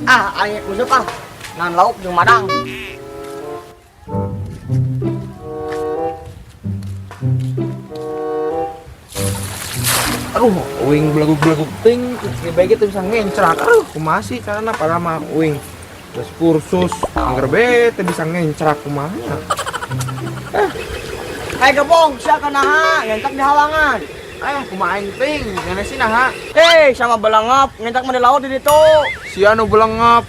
Ah, aing nguseup ah. Ngan lauk jeung madang. Aduh, uing beleguk-beleguk ting, baik itu bisa ngencrak. Aduh, kumaha sih carana padahal mah uing geus kursus, angger be teu bisa ngencrak kumaha nya. Hai gebong, sia kanaha, ngentak di halangan. Eh, kumaha aing ting, ngene sih naha? Eh, sama belengap, ngentak mah di laut di ditu. Sia nu belengap.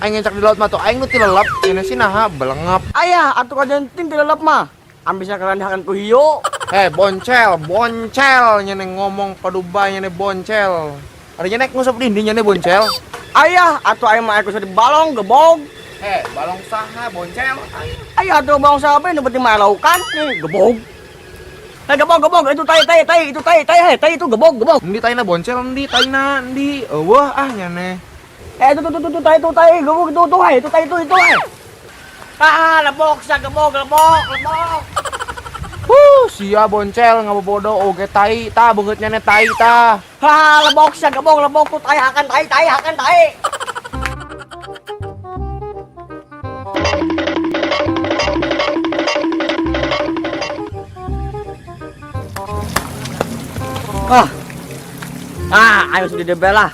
Aing ngencrak di laut mah tuh aing nu tilelep, ngene sih naha belengap. Ayah, atuh kajian ting tilelep mah. Ambisnya kalian dihakan ku hiu. Eh, boncel, boncel nyene ngomong paduba nyene boncel. Ari nyene ngusap dinding nyene boncel. Ayah, atuh aing mah aku di balong gebog. Eh, balong saha boncel? Ayah atuh balong saha nu penting mah laukan nih gebog. Eh gebog gebog itu tai tai tai itu tai tai hei tai itu gebog gebog. Endi taina boncel endi taina endi. Eueuh ah nyene. Eh itu tuh tuh tuh tai itu tai gebog itu tuh hai itu tai itu hai. Ah, lebok sia gebog lebok lebok. Huh, sia boncel ngabobodo oge tai ta beungeut nyene tai ta. Ha, lebok sia gebog lebok tuh tai hakan tai tai hakan tai. Ah. Ah, ayo sudah debel lah.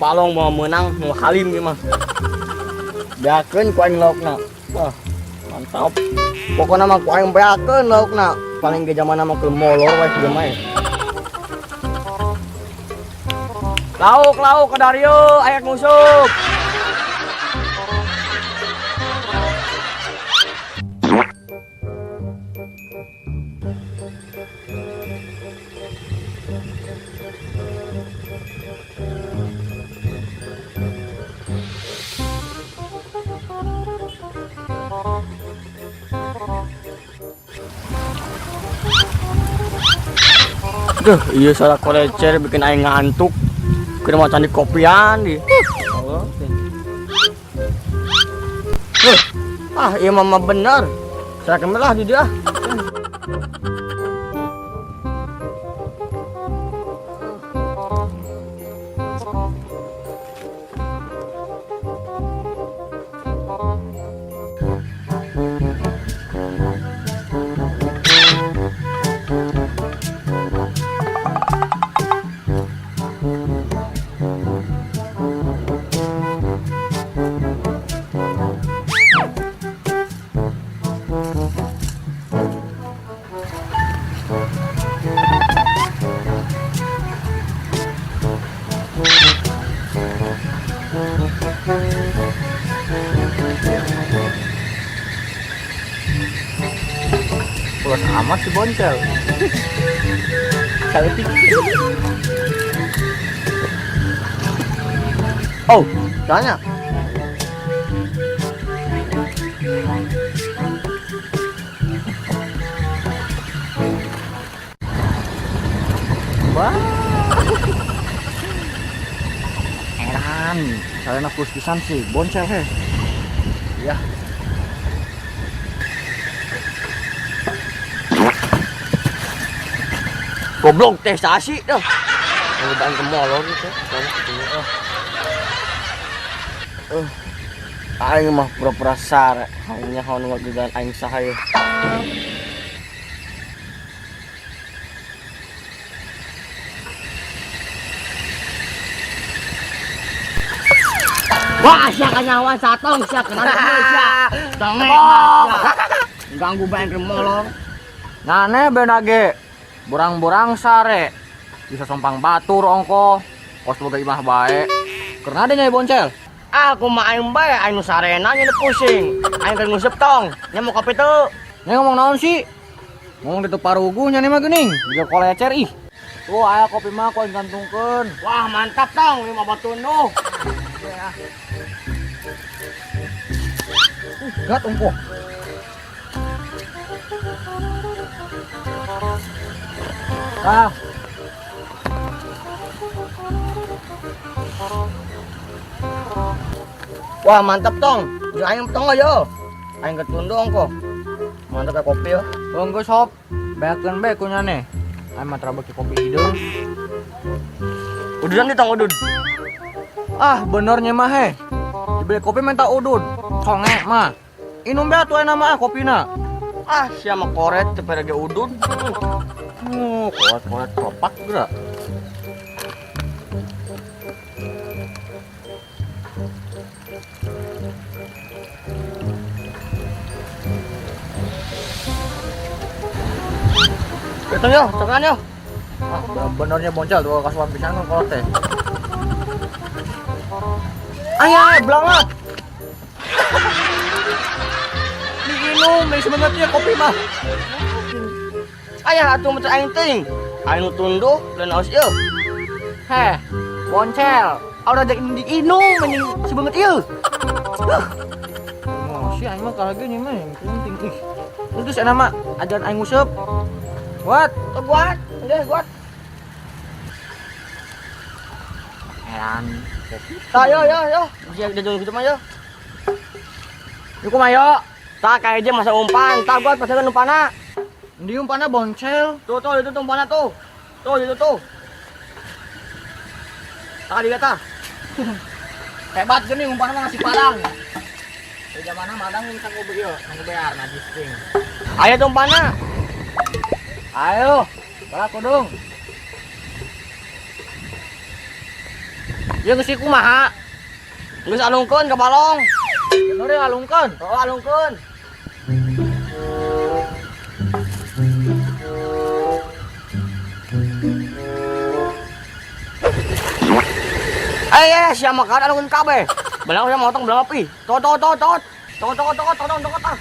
Palong mau menang, mau halim gimana. Beakeun ku aing laukna. Wah, mantap. Pokoknya mah ku aing beakeun laukna. Paling ge zaman mah keur molor we kieu mah. Lauk, lauk ke Dario, ayak musuh. Duh, iya salah kolecer bikin aing ngantuk. Kena macan di kopian di. Allah. Ah, iya mama bener. Saya kemelah di dia. Pulas amat si boncel. Cantik. Oh, tanya. Wah. Eran, saya nak kus pisan sih, boncel he. Ya. Goblok teh sasi dah. Ngobaan ke molor gitu. Aing mah pura-pura sare, aing nyaho nu ngagegan aing saha ye. Wah, sia kanyawan satong sia kenal sia. Tonge sia. Ganggu bae ke molor. Nane benage borang-borang sare bisa sompang batur ongko kos boga imah bae. Karena ada nyai boncel. Aku mah aing bae aing nu sarena nya pusing. Aing keur nguseup tong. Nya mau kopi teu. Nya ngomong naon sih? Ngomong di paruguh nya mah geuning. Jiga kolecer ih. Tuh aya kopi mah ku aing gantungkeun. Wah, mantap tong, ieu mah batunduh. Gat ongkoh. Ah. Wah, mantap tong. Jeung aing tong ayo. Aing ketundung kok. Mantap ya kopi yo. Tunggu sob. Beakeun bae ku nyane. Aing mah tara beuki kopi hideung. Ududan di tong udud. Ah, bener nya mah he. Dibeli kopi minta udud. Conge mah. Inum be atuh enak mah kopina. Ah, sia mah koret teu pere ge udud. Koret-koret kopak geura. Datang yo, tangan yo. Ah, benernya boncel tuh kasuan pisan kan kolot teh. Ayah, belangat. Diinum, nih sebenarnya kopi mah. Ayah atuh mah aing teuing. Aing nu tunduh lain aos ieu. Heh, boncel. Udah jadi diinum anjing sebenget ieu. Oh, si aing mah kalah gini mah yang penting ih. Terus enak mah ajaran aing nguseup. What? Tuh buat, udah buat. Heran. Kopi. Tah yo yo yo. Bisa jajan gitu mah yo. Yuk kumaha yo? Tah kayak aja masa umpan, tah buat pasangan umpana. Di umpana boncel. Tuh tuh itu tuh umpana tuh. Tuh itu tuh. Tah dilihat tah. Hebat gini umpana mah ngasih padang. Di zamana madang ini sanggup ieu, sanggup bayar najis ting. Ayo tuh umpana. Ayo, balak kudung. Ieu geus kumaha? Geus alungkeun ka balong. Bener ya alungkeun. Oh, alungkeun. Eh, siapa makan alungkeun kabeh. Belang sia motong belang api. Tot tot tot tot. Tot tot tot tot tot tot.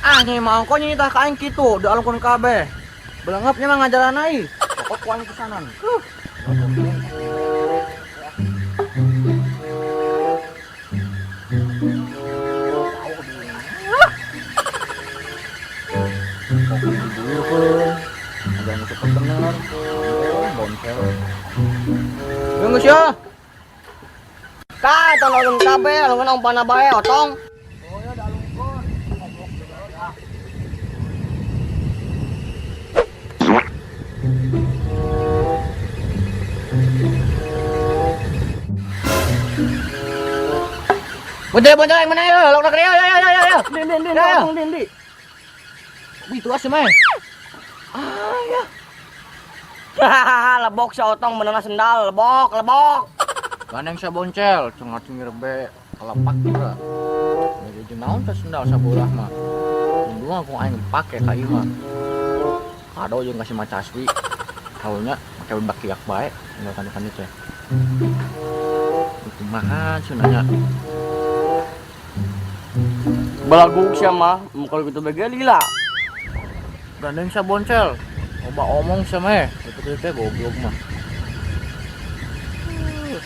Ah, nyi mah ongko nyi tah ka aing kitu, da alungkeun kabeh. Belengapnya mah ngajaran ai. Pokok ku aing pisanan. Kopi dibuyurkeun. Ada yang cepet bener. Boncel. Yo geus ya. Tah, tong alungkeun kabeh, alungkeun umpana bae otong. Oh ya da alungkeun. Boncel boncel yang mana ya? Lok nak ya ya ya ya ya. Din din din, Ya, ya. otong din di. Itu asem mah. Ah ya. Hahaha, lebok si otong benerna sendal, lebok, lebok. Gandeng sa boncel, cengar cengir be kelepak juga. Jadi naon teh sendal sabolah mah. Untung aku aing pake ka ieu mah. Kado jeung kasih macaswi. Kalunya make bakiak bae, tinggal kan itu ya. Kumaha cenah nya. Balaguk sia mah, kalau gitu bege lila. Gandeng sa boncel. Loba omong sia mah, itu teh goblok mah.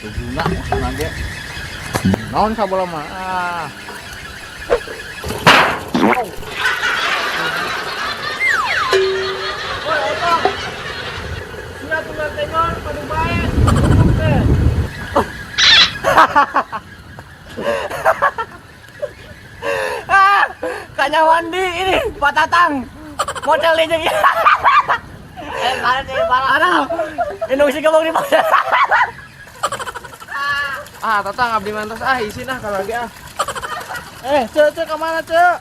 Teu guna maksudna ge. Naon sabola mah? Ah. Woi, otong. Sia tunggal tengon padu bae. Teh. Ah, kanyawandi ini Pak Tatang. Model ini jeung parah sih, parah. Aduh, indung si kebong di pasar. Ah, Tatang abdi mantos ah isin ah kalau lagi ah. Cek cek kemana cek?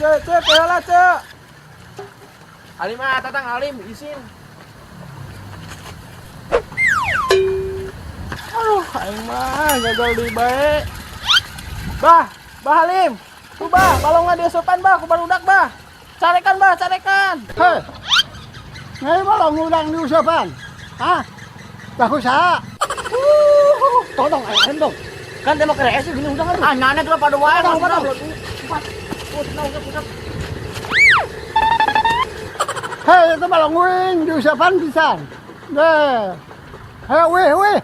Cek cek keheula cek. Alim ah, Tatang alim isin. Aduh, aing mah gagal deui bae. Bah, Bah Halim. Tuh bah, balongna diasupan bah, ku barudak bah. Carekan bah, carekan. Hei, ngai balong udang diusapan. Hah? Bagus ha? Tolong, ayo dong. Kan tembak RS gini udah kan. Ah, nana tuh pada wae. Tolong, tolong. Hei, itu balong uing diusapan pisan. Deh. Hei, weh, weh.